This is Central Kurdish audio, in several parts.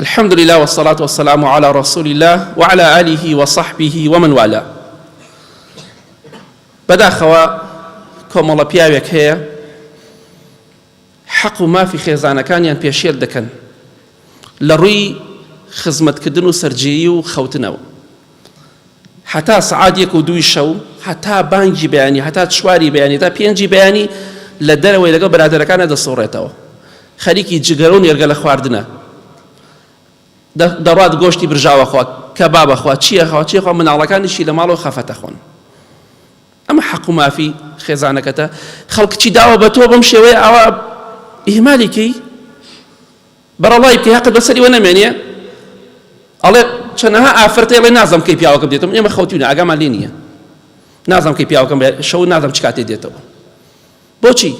الحمد لله والصلاة والسلام على رسول الله وعلى آله وصحبه ومن والاه. بەداخەوە کۆمەڵە پیاوێک هەیە حەق و مافی خێزانەکانیان پێشێل دەکەن لە ڕووی خزمەتکردن و سەرجێیی و خەوتنەوە هەتا سەعات یەک و دووی شەو هەتا بانگی بەیانی هەتا چواری بەیانی تا پێنجی بەیانی لە دەرەوەی لەگەڵ برادەرەکانە دەسوڕێتەوە خەریکی جگەرە و نێرگەلە خواردنە دەڕات گۆشتی برژاوە خوا کەبابە خوا چییە خوا چیە خوا مناڵەکانیشی لە ماڵەوە خەفەتە خۆن ئەمە حەق و مافی خێزانەکەتە خەڵک چی داوە بە تۆ بەم شێوەیە ئاوا ئیهمالی کەی بەڕەڵای بکەی هەقت بەسەریوە نەمێنێ ئەڵێ چەنەها ئافرەتە ئەڵێ نازم کەی پیاوەکەم دێتەوە ئێمە خەوتوینە ئاگامان لێ نییە نازم کەی پیاوەکەم شەو نازم چ کاتێ دێتەوە بۆچی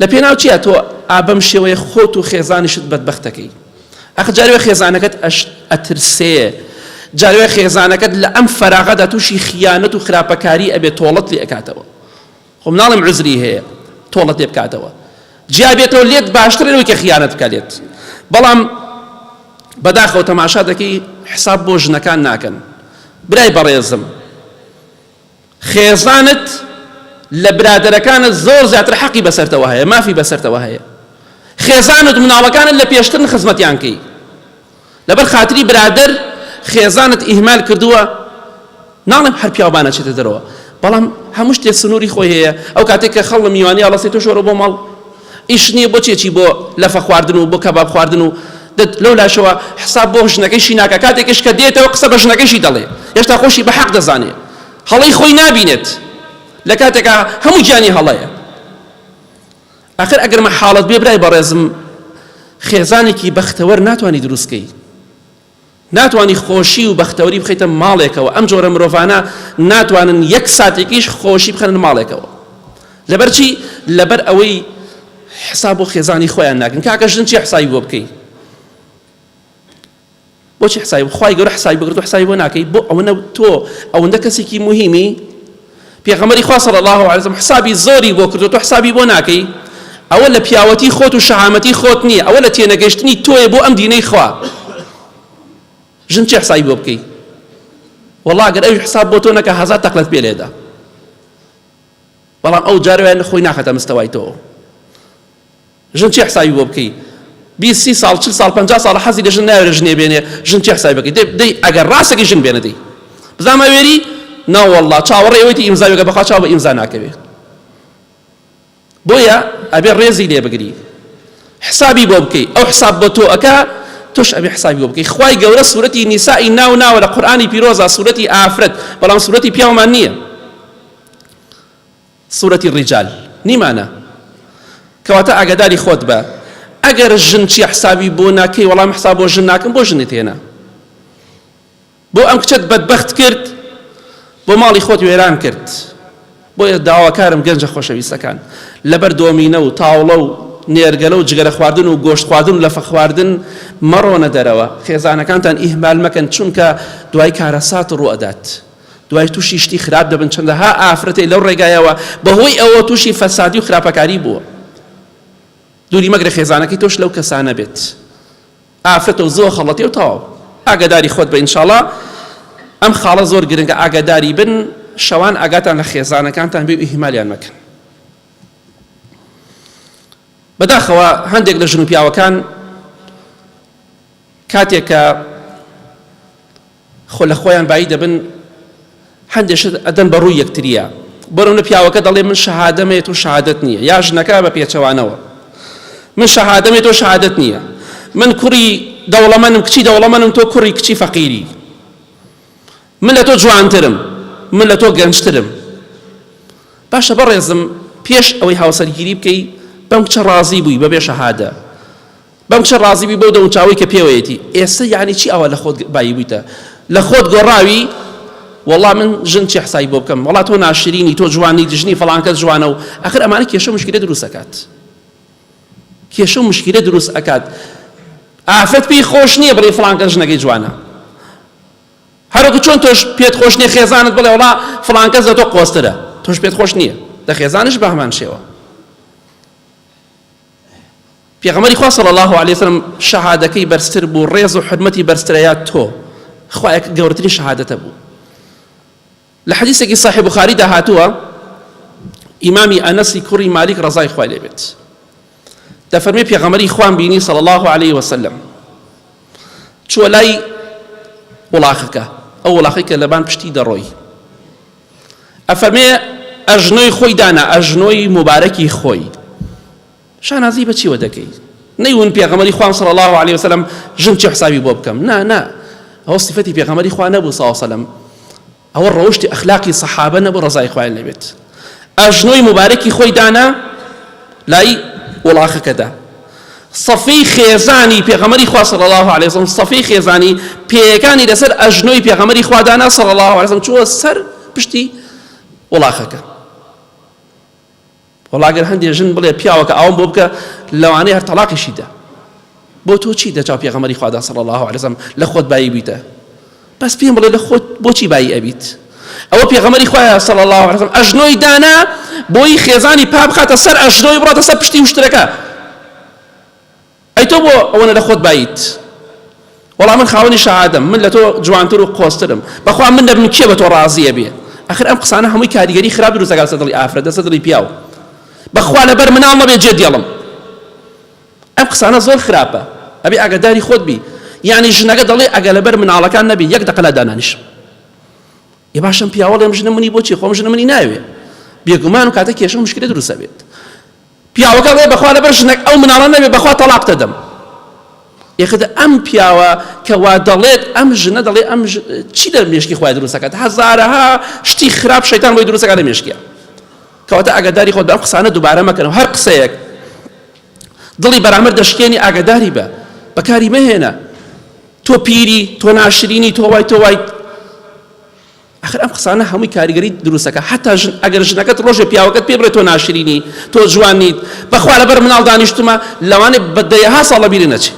لە پێناو چیە تۆ ئا بەم شێوەیە خۆت و خێزانیشت بەدبەختەکەی ئەخ جارێ خێزانەکەت ئەترسێ جارێ خێزانەکەت لە ئەم فەراغەدا تووشی خیانەت و خراپەکاری ئەبێ تۆڵەت لێ ئەکاتەوە خۆم ناڵێم عوزری هەیە تۆڵەت لێ بکاتەوە جیا بێتەوە لێت باشترە لەوەی کە خیانەت بکە لێت بەڵام بەداخەوە تەماشا دەکەی حساب بۆ ژنەکان ناکەن برای بەڕێزم خێزانت لە برادەرەکانت زۆر زیاتر حەقی بەسەرتەوە هەیە مافی بەسەرتەوە هەیە خێزانت مناڵەکانت لە پێشترن خزمەتیان کەی لەبەر خاتری برادەر خێزانت ئیهمال کردووە ناڵێم هەر پیاو با نەچێتە دەرەوە بەڵام هەموو شتێک سنووری خۆی هەیە ئەو کاتێک کە خەڵ لە میوانی ئەڵەسی تۆش وەرە بۆ ماڵ ئیش نییە بۆ چێکی بۆ لەفە خواردن و بۆ کەباب خواردن و لەو لاشەوە حساب بۆ ژنەکەیشی ناکە کاتێکش کە دێتەوە قسە بە ژنەکەیشی دەڵێ هێشتا خۆشی بە حەق دەزانێ هەڵەی خۆی نابینێت لە کاتێکا هەموو گیانی هەڵەیە ئەخر ئەگەر مەحاڵت بێ برای بەڕێزم خێزانێکی بەختەوەر ناتوانی دروستکەی ناتوانی خۆشی و بەختەوەری بخەیتە ماڵێکەوە ئەم جۆرە مرۆڤانە ناتوانن یەک ساتێکیش خۆشی بخەنە ماڵێکەوە لەبەر چی لەبەر ئەوەی حساب بۆ خێزانی خۆیان ناکەن کاکە ژن چی حسابی بۆ بکەی بۆچی حسابی خوای گەورە حسابی بۆ کردو حسابی بۆ ناکەی بۆ ئەوەنە تۆ ئەوەندە کەسێکی موهیمی پێغەمبەری خوا صلی الله علیه وسلم حسابی زۆری بۆ کردو تۆ حسابی بۆ ناکەی ئەوە لە پیاوەتی خۆت و شەهامەتی خۆت نییە ئەوە لە تێنەگەشتنی تۆیە بۆ ئەم دینەی خوا ژن چی حسابی بۆ بکەی وەڵا گەر ئەوی حساب بۆ تۆ نەکە هەزار تەقلەت پێ لێدا بەڵام ئەو جارەوە خۆی ناخەتە مستەوای تۆ ژن چی حسابی بۆ بکەی 20 سی ساڵ 40 ساڵ 50 ساڵ حەزی لە ژن ناوێرە ژنێ بێنێ ژن چی حسابی بکەی دەی ئەگەر ڕاستەکەی ژن بێنە دەی بزانم ئەوێری ناوەڵڵا چاوەڕێ ئەوەیتی ئیمزا بکە بەخوا چاو بە ئیمزا ناکەوێ بۆیە ئەبێ ڕێزی لێ بگری حسابی بۆ بکەی ئەو حساب بۆ تۆ ئەکا تۆش ئەبێ حسابی بۆ بکەی خوای گەورە سورەتی نیسائی ناو ناوە لە قورئانی پیرۆزا سورەتی ئافرەت بەڵام سورەتی پیاومان نییە سورەتی ڕیجال نیمانە کەواتە ئاگاداری خۆت بە ئەگەر ژن چی حسابی بۆ ناکەی وەڵام حساب بۆ ژن ناکەم بۆ ژنت هێنا بۆ ئەم کچەت بەدبەخت کرد بۆ ماڵی خۆت وێران کرد بۆیە داواکارم گەنجە خۆشەویستەکان لەبەر دۆمینە و تاوڵە و نێرگەلە و جگەرە خواردن و گۆشت خواردن و لەفە خواردن مەڕۆنە دەرەوە خێزانەکانتان ئیهمال مەکەن چونکە دوای کارەسات ڕوئەدات دوای توشی شتی خراپ دەبن چەندەها ئافرەتێ لەو ڕێگایەوە بەهۆی ئەوە توشی فەسادی و خراپەکاری بووە دووری مەگرە خێزانەکەی تۆش لەو کەسانە بێت ئافرەتە و زۆر خەڵەتی و تەواو ئاگاداری خۆت بە ئینشاڵا ئەم خاڵە زۆر گرنگە ئاگاداری بن شەوان ئاگاتان لە خێزانەکانتان بێ و ئیهمالیان مەکەن بەداخەوە هەندێک لە ژن و پیاوەکان کاتێک کە خۆ لە خۆیان بایی دەبن هەندێ شت ئەدەن بە ڕووی یەکتریە بۆ نمونە پیاوەکە دەڵێ من شەهادەم هەیە تۆ شەهادەت نییە یا ژنەکە بە پێچەوانەوە من شەهادەم هەیە تۆ شەهادەت نییە من کوڕی دەوڵەمەنم کچی دەوڵەمەنم تۆ کوڕی کچی فەقیری من لە تۆ جوانترم من لە تۆ گەنجترم باشە بەڕێزم پێش ئەوەی هاوسەرگیری بکەی بەم کچە ڕازی بووی بەبێ شەهادە بەم کچە ڕازی بووی بەو دەموچاوەی کە پێوەیەتی ئێستا یانی چی ئاوا لە خۆت بایی بوویتە لە خۆت گۆڕاوی وەڵا من ژن چی حسابی بۆ بکەم وەڵا تۆ ناشرینی تۆ جوانی ژنی فڵان کەس جوانە و ئەخر ئەمانە کێشە و مشکلە دروست ئەکات کێشە و مشکلە دروست ئەکات ئافرەت پێی خۆش نییە بڵێ فڵان کەس ژنەکەی جوانە هەروەکو چۆن تۆش پێت خۆش نییە خێزانت بڵێ وەڵا فڵان کەس لە تۆ قۆزترە تۆش پێت خۆش نییە دە خێزانش بە هەمان شێوە. پێغەمبەری خوا صلی اللە علیە وسلم شەهادەکەی بەرزتر بوو ڕێز و حورمەتی بەرزترە یا تۆ خوایە گەورەترین شەهادەتە بوو لە حەدیسێکی صحیح بخاریدا هاتووە ئیمامی ئەنەسی کوڕی مالیک ڕەزای خوای لێ بێت دەفەرمێ پێغەمبەری خوام بینی صلی الله علیه وسلم چووە لای وڵاخەکە ئەو وڵاخەی کە لەبان پشتی دەڕۆی ئەفەرمێ ئەژنۆی خۆی دانا ئەژنۆی مبارەکی خۆی شانازی بە چیوە دەکەی نەیون پێغەمبەری خوا صلی الله علیه وسلم ژن چی حسابی بۆ بکەم نا نا ئەوە صفەتی پێغەمبەری خوا نەبوو صلی الله علیه وسلم ئەوە ڕەوشتی ئەخلاقی سەحابە نەبوو ڕەزای خوایان لێبێت ئەژنۆی مبارەکی خۆی دانا لای وڵاخەکەدا صەفی خێزانی پێغەمبەری خوا صلی الله علیه وسلم صەفی خێزانی پێیەکانی لەسەر ئەژنۆی پێغەمبەری خوا دانا صلی الله علیه وسلم چووە سەر پشتی وڵاخەکە وەڵا گەر هەندێ ژن بڵێ پیاوەکە ئاوم بۆ بکە لەوانەیە هەر تەڵاقیشی دا بۆ تۆ چی دەچاو پێغەمبەری خوادا صلی الله علیه وسلم لە خۆت بایی بیتە بەس پێم بڵێ لە خۆت بۆچی بایی ئەبیت ئەوە پێغەمبەری خوایە صلی الله علیه وسلم ئەژنۆی دانا بۆی خێزانی پا بخاتە سەر ئەژنۆی بڕاتە سەر پشتی وشترەکە ئەی تۆ بۆ ئەوەنە لە خۆت باییت؟ وەڵا من خاوەنی شەهادەم، من لە تۆ جوانتر و قۆزترم، بەخوا من نەبم کێ بە تۆ ڕازی ئەبێ؟ ئەخر ئەم قسانە هەمووی کاریگەری خراپ دروست دەکات لەسەر دڵی ئافرەت، لەسەر دڵی پیاو. بەخوا لەبەر مناڵ نەبێ جێت دێڵم. ئەم قسانە زۆر خراپە، ئەبێ ئاگاداری خۆت بی. یانی ژنەکە دەڵێ ئەگەر لەبەر مناڵەکان نەبێ یەک دەقە لا دانانیشم. ئێ باشە ئەم پیاوە ئەڵێ ئەم ژنە منی بۆچی؟ خۆ ئەم ژنە منی ناوێ. بێگومان و کاتە کێشە و مشکلە دروست ئەبێت. پیاوەکە ئەڵێ بەخوا لەبەر ژنەک ئەو مناڵە نەبێ بەخوا تەڵاق دەدەم. یەخد ئەم پیاوە کە وا دەڵێت ئەم ژنە دەڵێ ئەم چی لە مێشکی خۆی دروست دەکات هەزارەها شتی خراپ شەیتان بۆی دروست دەکات لە مێشکیا کەواتە ئاگاداری خۆت بە ئەم قسانە دووبارە مەکەنەوە هەر قسەیەک دڵی بەرامبەر دەشکێنی ئاگاداری بە بەکاری مەهێنە تۆ پیری تۆ ناشرینی تۆ وای تۆ وای ئەخر ئەم قسانە هەمووی کاریگەری دروست ئەکا حەتا ژن ئەگەر ژنەکەت ڕۆژێ پیاوەکەت پێ بڵێ تۆ ناشرینی تۆ جوان نیت بەخوا لەبەر مناڵ دانیشتومە لەوانەیە بە دەیەها ساڵ لەبیرت نەچێ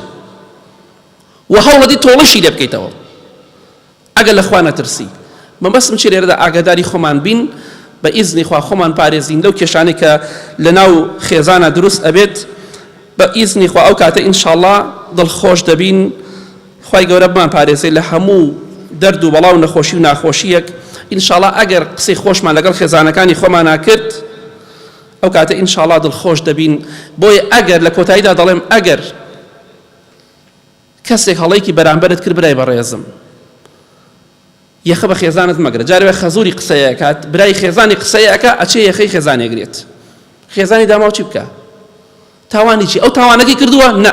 و هەوڵەدی تۆڵەشی لێ بکەیتەوە ئەگەر لە خوا نەترسی مەبەستم چی لێرەدا ئاگاداری خۆمان بین بە ئیزنی خوا خۆمان پارێزین لەو کێشانەی کە لەناو خێزانە دروست ئەبێت بە ئیزنی خوا ئەو کاتە ئینشاڵڵا دڵخۆش دەبین خوای گەورە بمانپارێزێ لە هەموو دەرد و بەڵا و نەخۆشی و ناخۆشییەک ان شاءاللە ئەگەر قسەی خۆشمان لەگەڵ خێزانەکانی خۆمانا کرد ئەو کاتە ان شاءاللە دڵخۆش دەبین بۆیە ئەگەر لە کۆتاییدا دەڵێم ئەگەر کەسێک هەڵەیەکی بەرامبەرت کرد برای بەڕێزم یەخە بە خێزانت مەگرە جارێ وایە خەزوری قسەیە ئەکات برای خێزانی قسەیە ئەکا ئەچێ یەخەی خێزانی ئەگرێت خێزانی داماو چی بکا تاوانی چی ئەو تاوانەکەی کردووە نا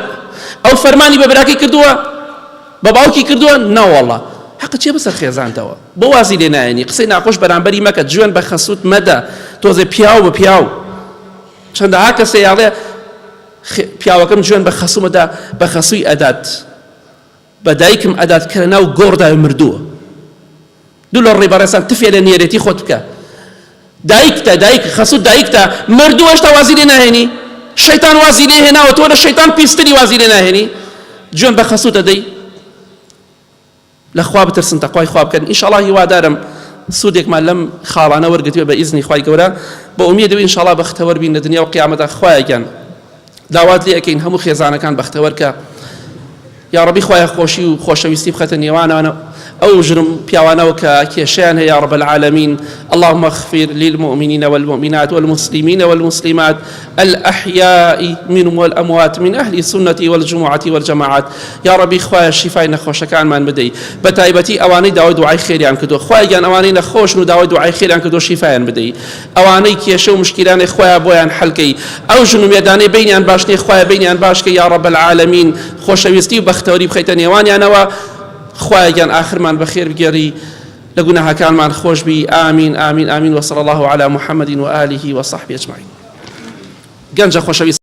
ئەو فەرمانی بە براکەی کردووە بە باوکی کردووە ناوەڵا حەقە چێ بەسەر خێزانتەوە بۆ وازی لێ نایەنی قسەی ناخۆش بەرامبەری مەکە جوێن بە خەسوت مەدە تۆزێ پیاو بە پیاو چەندەها کەسێ یاڵێ پیاوەکەم جوێن بە خەسومەدا بە خەسوی ئەدات بە دایکم ئەدات کە لەناو گۆڕدایە مردووە دوو لە ڕێی بەڕێزان تفێ لە نێرێتی خۆت بکە دایکتە دایک خەسوو دایکتە مردووە هێشتا وازی لێ ناهێنی شەیتان وازی لێ هێناوە تۆ لە شەیتان پیستری وازی لێ ناهێنی جوێن بە خەسوو دەدەی لە خوا بترسن تەقوای خوا بکەن ئینشاڵا هیوادارم سوودێکمان لەم خاڵانە وەرگرتوێ بە ئیزنی خوای گەورە بە ئومێدەوە ئینشاڵا بەختەوەر بین لە دنیا و قیامەتدا خوایە گیان داوات لێ ئەکەین هەموو خێزانەکان بەختەوەر کە یاڕەبی خوایە خۆشی و خۆشەویستی بخەتە نێوانەوە ئەو ژنم پیاوانەوە کە کێشەیان هەیە یا رب العالمین اللهم اغفر للمؤمنین والمؤمنات والمسلمین والمسلمات الأحياء منهم والأموات من أهل السنة والجمعة والجماعات یا ڕەبی خوایە شیفای نەخۆشەکانمان بدەی بە تایبەتی ئەوانەی داوای دوعای خێریان کردووە خوایە گیان ئەوانەی نەخۆشن و داوای دوعای خێریان کردووە شیفایان بدەی ئەوانەی کێشە و مشکیلانەی خوایە بۆیان حەل کەی ئەو ژن و مێردانەی بەینیان باش نیە خوایە بەینیان باش کەی یا رب العالمین خۆشەویستی و بەختەوەری بخەیتە نێوانیانەوە خوایە گیان ئاخرمان بەخێر بگێڕی لە گوناهەکانمان خۆش بی آمین آمین آمین وصلی الله علی محمد و آله و صحبه اجمعین گەنجە خۆشەویست.